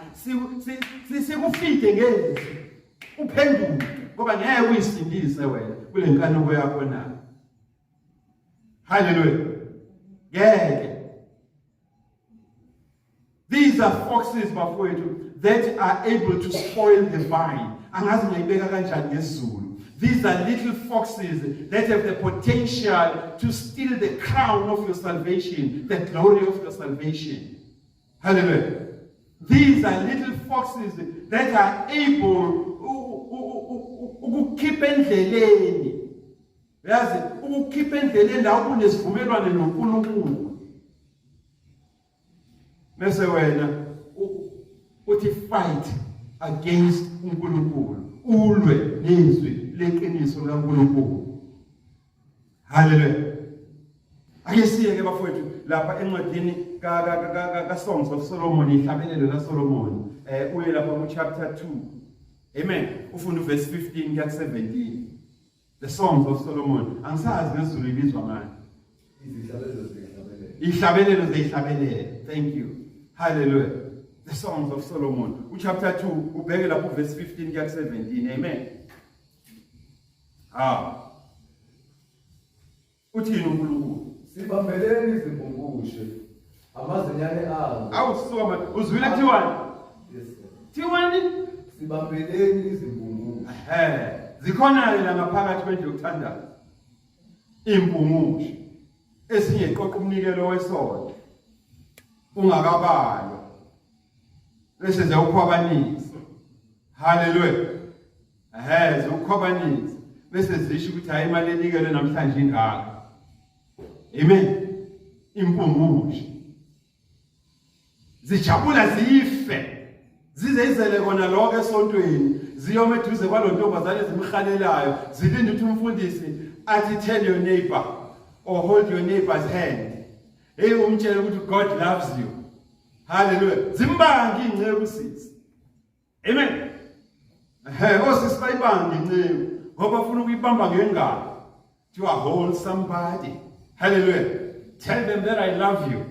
sikufide ngezwi, uphenduke, ngoba ngeke uyisindise wena kule nkanuko yakho na. Hallelujah. Ngeke. These are foxes, bafowethu, that are able to spoil the vine. Angazi ngayibeka kanjani ngesiZulu. These are little foxes that have the potential to steal the crown of your salvation, the glory of your salvation. Hallelujah. These are little foxes that are able ukukhipha endleleni. Uyazi, ukukhipha endleleni la kunesivumelwano noNkulunkulu. Bese wena uthi fight against uNkulunkulu, ulwe nezwi leqiniso likaNkulunkulu. Hallelujah. Ake siye ke bafowethu lapha encwadini ka ka ka Songs of Solomon, ihlabelelo la Solomon. Uye lapha ku chapter 2. Amen. Ufunda uverse 15 kuya ku 17. The Songs of Solomon. Angisazi ngesiZulu ibizwa ngani. Izihlabelelo zezihlabelelo. Ihlabelelo zezihlabelelo. Thank you. Hallelujah. The Songs of Solomon. Uchapter 2 ubheke lapho verse 15 kuya ku 17. Amen. Ah. Uthini uNkulunkulu? Sibambeleni izimpungushe, amazinyane azo. Awu suka man, uzwile kuthiwani? Yes sir. Kuthiwani? Sibambeleni izimpungushe. Ehhe, zikhona-ke la ngaphakathi kwendlu yokuthandaza. Impungushe esinye iqoqa umnikelo wesono ungakabalwa bese ziyawukhwabanisa. Haleluya. Ehhe, ziwukhwabanisa bese zisho ukuthi hayi, imali enikelwe namhlanje ingaka. Amen. Impungushe zijabula zife zize izele kona lokho esontweni, ziyoma eduze kwalo ntombazane ezimhalelayo, zilinde ukuthi umfundisi athi tell your neighbor or hold your neighbor's hand. Hey, umtshele ukuthi God loves you. Hallelujah. Zimbangi inceku sisi. Amen. Ehe, osisi bayibanga inceku ngoba bafuna ukuyibamba ngengalo. To hold somebody. Hallelujah. Tell them that I love you.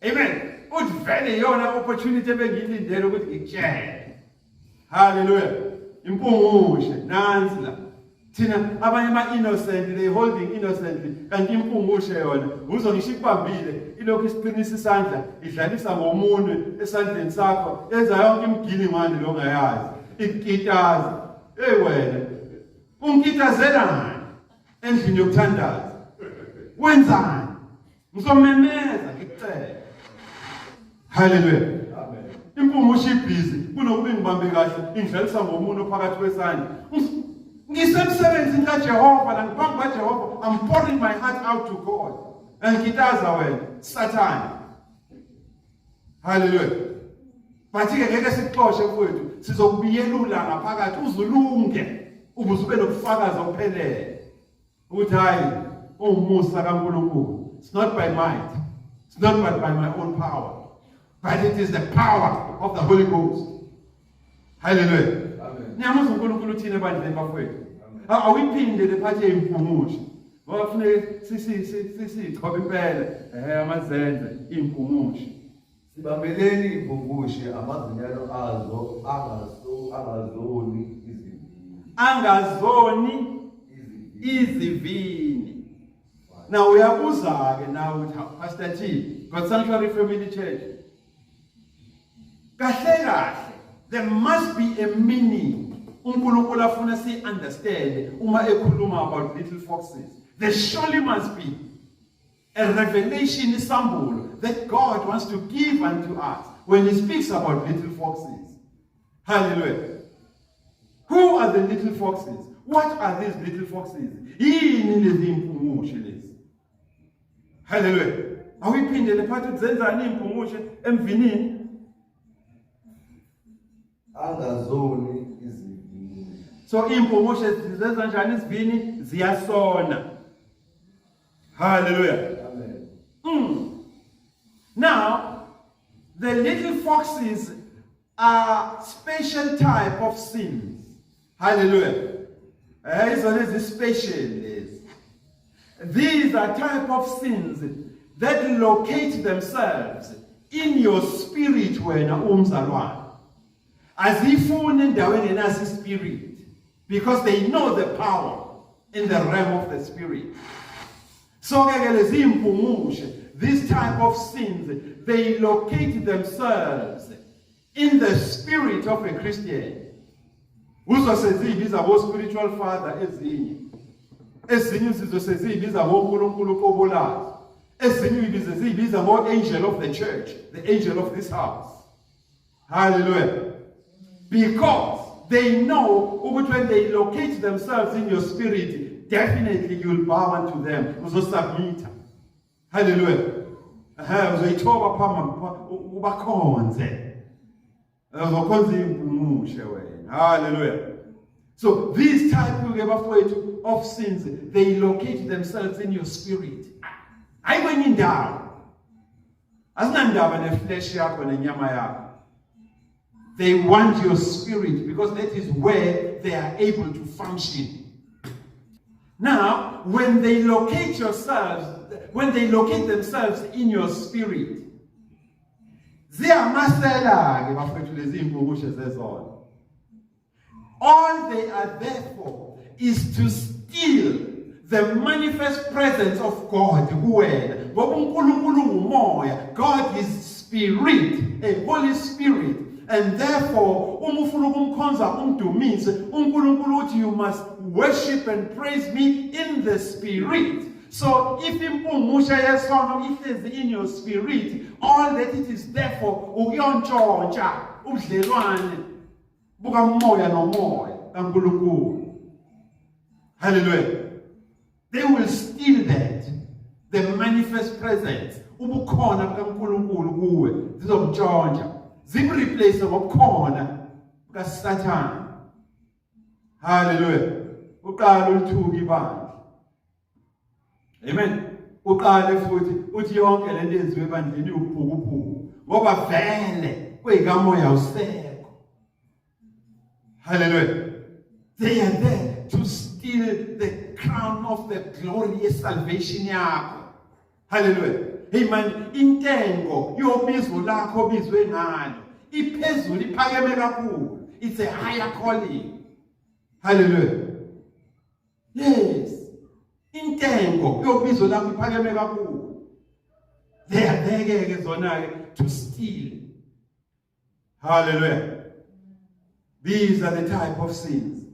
Amen. Uthi vele iyona opportunity ebengiyilindele ukuthi ngikutshele. Hallelujah. Impungushe nansi la. Thina abanye ama innocent, they holding innocently, kanti impungushe yona uzwa ngisho ikubambile, ilokhu isiqinisa isandla, idlalisa ngomunwe esandleni sakho, yenza yonke imigilingwane lo ongayazi, ikukitaza. Hey wena, ungikitazelani endlini yokuthandaza? Wenzani? Ngizomemeza ngikucele. Hallelujah. Amen. Impungushe ibhizi kunokuba ingibambe kahle, ingidlalisa ngomunwe phakathi kwesandla. Ngisemsebenzini kaJehova la, ngiphambi kwaJehova. I'm pouring my heart out to God. Angikitaza wena, Satan. Hallelujah. But ke ngeke sikuxoshe mfowethu, sizokubiyelula ngaphakathi uzulunge ukuze ube nobufakazi obuphelele. Ukuthi hayi, uwumusa kaNkulunkulu. It's not by might. It's not but by my own power. But it is the power of the Holy Ghost. Hallelujah. Amen. Niyamuzwa uNkulunkulu uthini ebandleni bafowethu? Amen. Awuyiphinde le phathi yezimpungushe. Ngoba kufuneka sichobe impela amazenze impungushe. Sibambeleni impungushe, amazinyane azo angazoni izivini. Angazoni Izivini. izivini. Now uyabuza ke nawe uthi, Pastor T, God Sanctuary Family Church. Kahle kahle, there must be a meaning uNkulunkulu afuna si understand uma ekhuluma about little foxes. There surely must be a revelation, isambulo that God wants to give unto us when he speaks about little foxes. Hallelujah. Who are the little foxes? What are these little foxes? Yini lezi impungushe lezi? Hallelujah. Awuyiphinde le phathi, zenzani impungushe emvinini? Angazoni izivini. So impungushe zenza njani isivini? Ziyasona. Hallelujah. Amen. Now, the little foxes are special type of sins. Hallelujah. Izona ezi special lezi. These are type of sins that locate themselves in your spirit wena umzalwane. Azifuni endaweni enasi spirit because they know the power in the realm of the spirit. So ke ke lezi impungushe, this type of sins, they locate themselves in the spirit of a Christian. Uzwa seziyibiza bo spiritual father ezinye. Ezinye uzizwe seziyibiza ngoNkulunkulu uqobo lazo. Ezinye uyibize ziyibiza ngo angel of the church, the angel of this house. Hallelujah. Because they know ukuthi when they locate themselves in your spirit, definitely you will bow unto them. Uzosubmit. Hallelujah. Ehhe, uzoyithoba phambi ubakhonze. Uzokhonza impungushe wena. Hallelujah. So these type ke bafowethu of sins, they locate themselves in your spirit. Hayi kwenye indawo. Azinandaba neflesh yakho nenyama yakho. They want your spirit because that is where they are able to function. Now, when they locate yourselves, when they locate themselves in your spirit, ziyamasela ke bafethu lezi impungushe zezona. All they are there for is to steal the manifest presence of God kuwena. Ngoba uNkulunkulu ngumoya. God is spirit, a Holy Spirit. And therefore, uma ufuna ukumkhonza umdumise, uNkulunkulu uthi you must worship and praise me in the spirit. So if impungushe yesono ihlezi in your spirit, all that it is there for ukuyontshontsha ubudlelwane bukamoya nomoya kaNkulunkulu. Hallelujah. They will steal that, the manifest presence, ubukhona bukaNkulunkulu kuwe, zizomtshontsha, zimreplace ngobukhona bukaSathane. Hallelujah. Uqala ulithuka ibandla. Amen. Uqale futhi uthi yonke lento yenziwe ebandleni ubhukubhuku ngoba vele kuyikamoya usekho. Hallelujah. They are there to steal the crown of the glory salvation yakho. Hallelujah. Hey man, intengo yobizo lakho obizwe ngalo iphezulu, iphakeme kakhulu. It's a higher calling. Hallelujah. Yes. Intengo yobizo lakho iphakeme kakhulu. They are there ke zona ke to steal. Hallelujah. These are the type of sins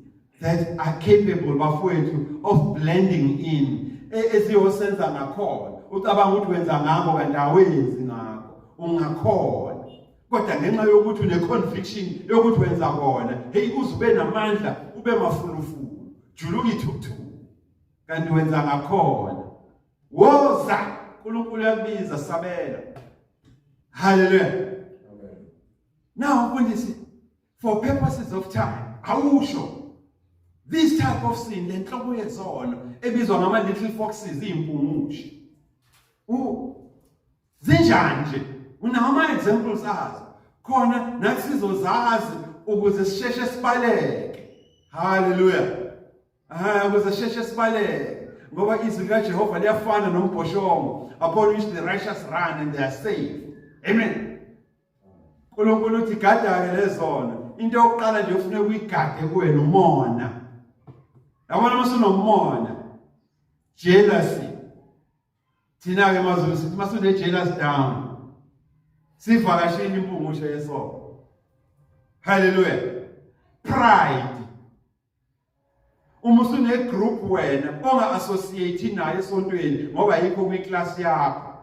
that are capable bafowethu of blending in esiyosenza ngakhona. Ucabanga ukuthi wenza ngakho kanti awenzi ngakho. Ungakhona. Kodwa ngenxa yokuthi une conviction yokuthi wenza kona, hey, uze ube namandla, ube mafulufulu, juluka ithukuthuku, kanti wenza ngakhona. Woza, uNkulunkulu uyakubiza, sabela. Hallelujah. Amen. Now mfundisi, for purposes of time, awusho this type of sin, le nhlobo yezono ebizwa ngama little foxes, izimpungushe, u zinjani nje? Unawo ama examples azo khona nathi sizozazi ukuze sisheshe sibaleke. Hallelujah. Ah, ukuze sisheshe sibaleke, ngoba izwi likaJehova liyafana nombhoshongo upon which the righteous run and they are safe. Amen. uNkulunkulu uthi gada-ke lezona. Into yokuqala nje ufune uyigade kuwena umona. Yabona uma usunomona, jealousy. Thina-ke maZulu sithi uma sune-jealous down, sivakashile impungushe yesono. Hallelujah. Pride. Uma usune-group wena onga-associate nayo esontweni ngoba yikho kwiklasi yakho,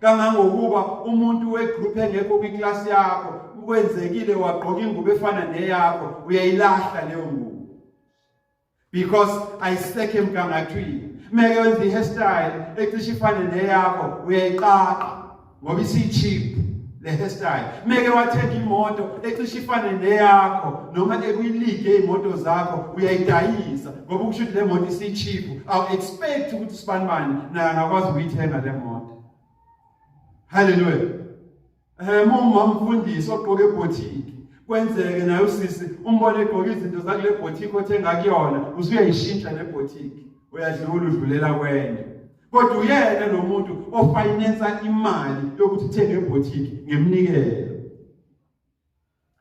kangangokuba umuntu wegroup engekho kwiklasi yakho kwenzekile wagqoka ingubo efana neyakho, uyayilahla leyo ngubo because ayisekho emgangathweni. Meke wenza i-hairstyle ecishe ifane neyakho, uyayiqaqa ngoba isi-cheap le hairstyle. Meke wathenga imoto ecishe ifane neyakho noma ekuyiligi ey'moto zakho, uyayidayisa ngoba kusho ukuthi le moto isi-cheap, awu-expect ukuthi sibanibani naye angakwazi ukuyithenga le moto. Hallelujah. Uma umfundisi ogqoke eboutique, kwenzeke naye usisi umbone egqoke izinto zakule boutique othenga kuyona, usuyayishintsha le boutique, uyadlula udlulela kwenye. Kodwa uyena lo muntu ofinansa imali yokuthi uthenge iboutique ngeminikelo.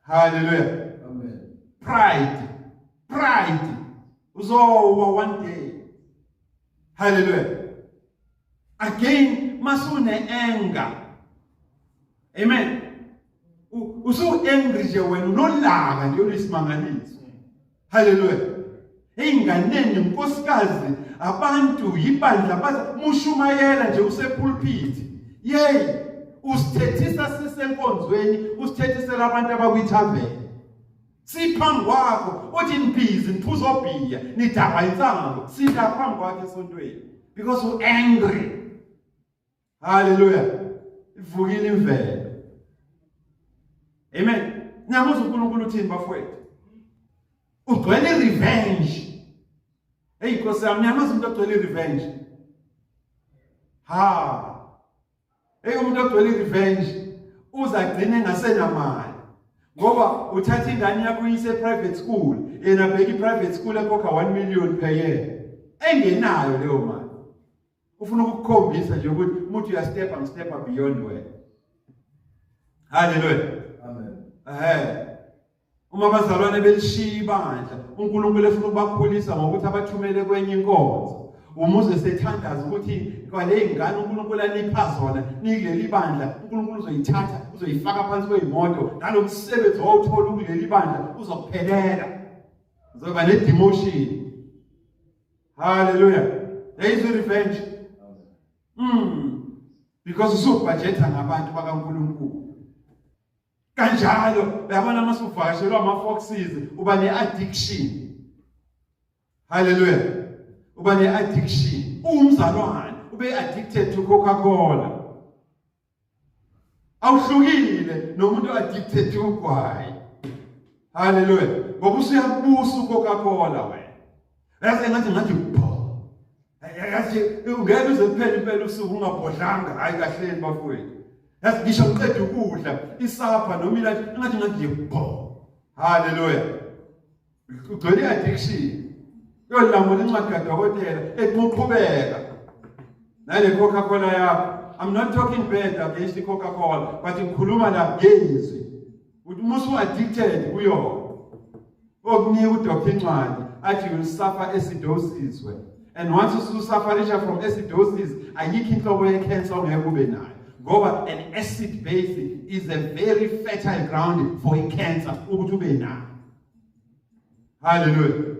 Hallelujah. Amen. Pride. Pride. Uzowa one day. Hallelujah. Again masune anger. Amen. Usu angry nje wena unolaka nje oluyisimangaliso. Hallelujah. Eyinganeni nkosikazi abantu yibandla baza mushumayela nje usepulpit. Yey usithethisa sisenkonzweni usithethisela abantu abakwithaveni. Siphambi kwakho uthi nibhizi niphuza obhiya nidakwa insango sila phambi kwakhe esontweni because u angry. Hallelujah. Ivukile imvelo. Amen. Niyamuzwa uNkulunkulu uthini bafowethu? Ugcwele revenge. Hey Nkosi yami, niyamazi umuntu ogcwele revenge. Ha. Hey umuntu ogcwele revenge uzagcina engasenamali. Ngoba uthatha ingane yakho uyise private school, yena bheka i-private school ekhokha 1 million per year. Engenayo leyo mali. Ufuna ukukukhombisa nje ukuthi umuntu uyastepa ngistepa beyond wena. Haleluya. Amen. Eh. Uma abazalwane belishiya ibandla, uNkulunkulu efuna ukubakhulisa ngokuthi abathumele kwenye inkonzo. Umuze sethandaza ukuthi kwale ingane uNkulunkulu anipha zona nikuleli bandla, uNkulunkulu uzoyithatha uzoyifaka phansi kwezimoto, nalomsebenzi owuthola kuleli bandla uzokuphelela. Uzoba ne demotion. Hallelujah. There is a revenge. Because usubhajetha ngabantu bakaNkulunkulu. Kanjalo uyabona uma usuvakashelwa ama foxes uba ne addiction. Hallelujah. Uba ne addiction. Umzalwane ube addicted to Coca-Cola. Awuhlukile nomuntu addicted to ugwayi. Hallelujah. Ngoba usuyabusa uCoca-Cola wena. Yazi ngathi ngathi bho. Yazi ungeke uze kuphele impela usuku ungabhodlanga hayi kahleni bafowethu. Yazi ngisho uqeda ukudla isapha noma ilathi ngathi ngathi bho. Hallelujah. Ugcwele i-addiction. Uyolamula incwadi kadokotela ethi uqhubeka nale Coca-Cola yakho. I'm not talking bad against the Coca-Cola, but ngikhuluma la ngezwi. Uthi uma usu-addicted kuyona, okunika udoctor incwadi athi you will suffer acidosis wena. And once ususufferisha from acidosis, ayikho inhlobo ye-cancer ongeke ube nayo. Ngoba an acid base is a very fertile ground for i-cancer ukuthi ube nayo. Hallelujah.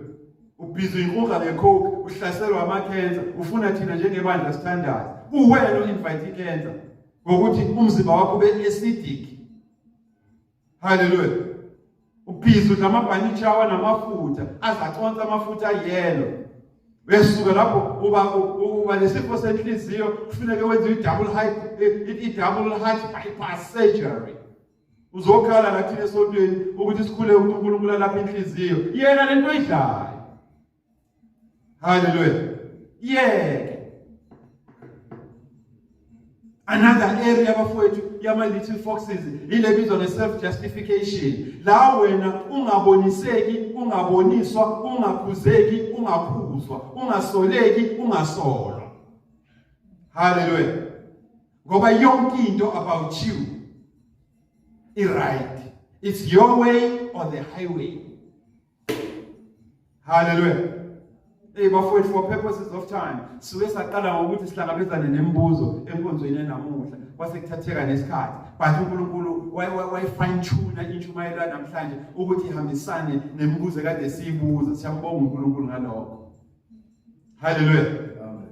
Ubhizi uyinkunga ngecoke, uhlaselwa ama-cancer, ufuna thina njengebandla sithandaze. Kuwena u-invite i-cancer ngokuthi umzimba wakho ube acidic. Hallelujah. Ubhizi udla amabhanichawa namafutha, azaconsa amafutha ayelo. Uyesuka lapho uba nesifo senhliziyo, kufuneke wenze i-double heart bypass surgery. Uzokhala la thina esontweni ukuthi sikhule ukuthi uNkulunkulu alapha inhliziyo. Yena lento oyidlayo. Hallelujah. Yeke. Another area bafowethu yama little foxes ile bizwa nge self justification. La wena ungaboniseki, ungaboniswa, ungakhuzeki, ungakhuzwa, ungasoleki, ungasolwa. Hallelujah. Ngoba yonke into about you i right. It's your way or the highway. Hallelujah. Hey bafowethu, for purposes of time, suke saqala ngokuthi sihlangabezane nemibuzo enkonzweni yanamuhla, kwase kuthatheka nesikhathi. But uNkulunkulu wayi fine tune intshumayelo namhlanje ukuthi ihambisane nemibuzo ekade siyibuza. Siyambonga uNkulunkulu ngalokho. Hallelujah. Amen.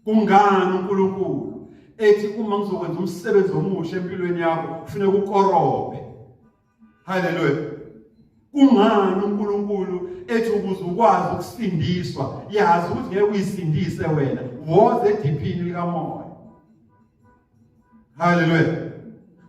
Kungani uNkulunkulu ethi uma ngizokwenza umsebenzi omusha empilweni yakho kufuneka ukorobhe? Hallelujah. Kungani uNkulunkulu ethi ukuze ukwazi ukusindiswa, yazi ukuthi ngeke uyisindise wena, woze ediphini likamoya. Hallelujah.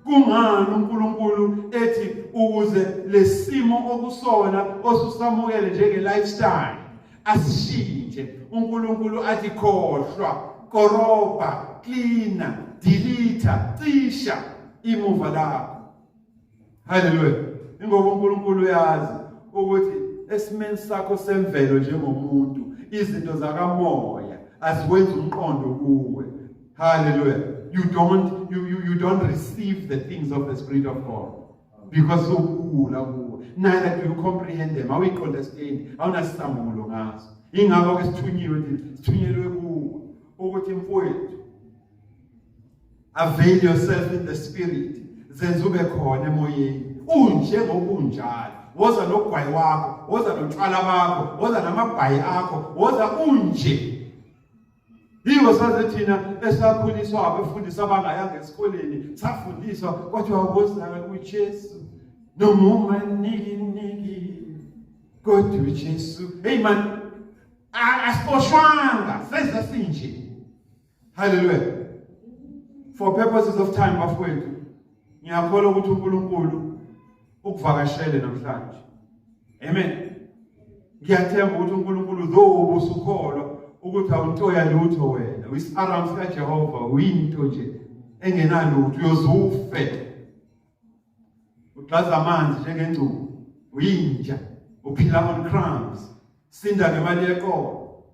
Kungani uNkulunkulu ethi ukuze lesimo okusona osusamukele njenge lifestyle asishintshe, uNkulunkulu athi khohlwa, korobha, cleaner, delete, cisha imuva lakho. Hallelujah. Ingoba uNkulunkulu uyazi ukuthi esimeni sakho semvelo njengomuntu izinto zakamoya Asiwenzi umqondo kuwe. Hallelujah. You don't receive the things of the Spirit of God because ukula kuwe. Neither do you comprehend them. Awuyi-understand, awunasisambulo ngazo. Ingakho ke sithunyiwe thina, sithunyelwe kuwe ukuthi, mfowethu, avail yourself in the Spirit. Zenze ube khona emoyeni unjengokunjalo. Woza nogwayi wakho, woza notshwala bakho, woza namabhayi akho, woza unje. Yiwo saze thina esakhuliswa abefundisi abangayanga esikoleni, safundiswa kwathiwa woza kuJesu noma unganikiniki, kodwa uJesu. Hey man, asiboshwanga, seza sinje. Hallelujah. For purposes of time, bafowethu, ngiyakholwa ukuthi uNkulunkulu ukuvakashele namhlanje. Amen. Ngiyathemba ukuthi uNkulunkulu, though ubusukholwa ukuthi awunto yalutho wena, uyisiaram sikaJehova, uyinto nje engenalutho, uyozufe ugxaza amanzi njengengcubu, uyinja, uphila on crumbs, sinda ngemali yeqolo.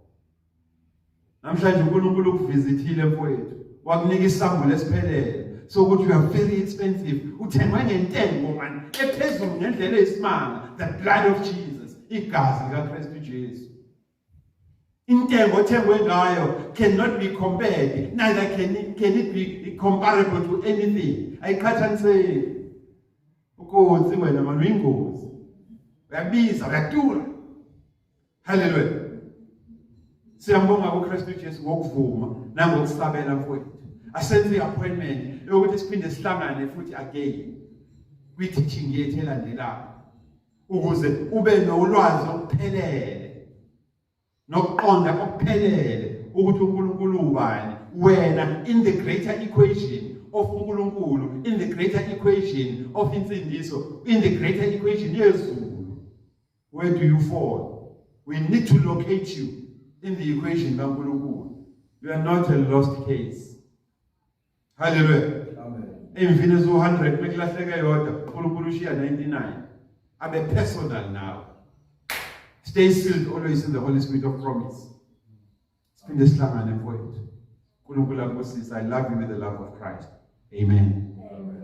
Namhlanje uNkulunkulu ukuvisithile, mfowethu, wakunika isambulo esiphelele sokuthi you are very expensive, uthengwe ngentengo man ephezulu ngendlela eyisimanga, the blood of Jesus, igazi likaKristu Jesu. Intengo othengwe ngayo cannot be compared, neither can it be comparable to anything. Ayiqhathaniseki. Ukonzi wena mani, uyingozi, uyabiza, uyadura. Haleluya. Siyambonga kuKristu Jesu ngokuvuma nangokusabela, mfowethu. Asenze i-appointment yokuthi siphinde sihlangane futhi again kwi-teaching yethu elandelayo ukuze ube nolwazi oluphelele nokuqonda okuphelele ukuthi uNkulunkulu ubani wena in the greater equation of uNkulunkulu, in the greater equation of insindiso, in the greater equation yezulu. Where do you fall? We need to locate you in the equation kaNkulunkulu. You are not a lost case. Hallelujah. Amen. Emvini ezu-100, mekulahleke yodwa, uNkulunkulu ushiya 99 abe personal now. Stay sealed always in the Holy Spirit of promise. Siphinde sihlangane, mfowethu. uNkulunkulu akubusise. I love you with the love of Christ. Amen. Amen.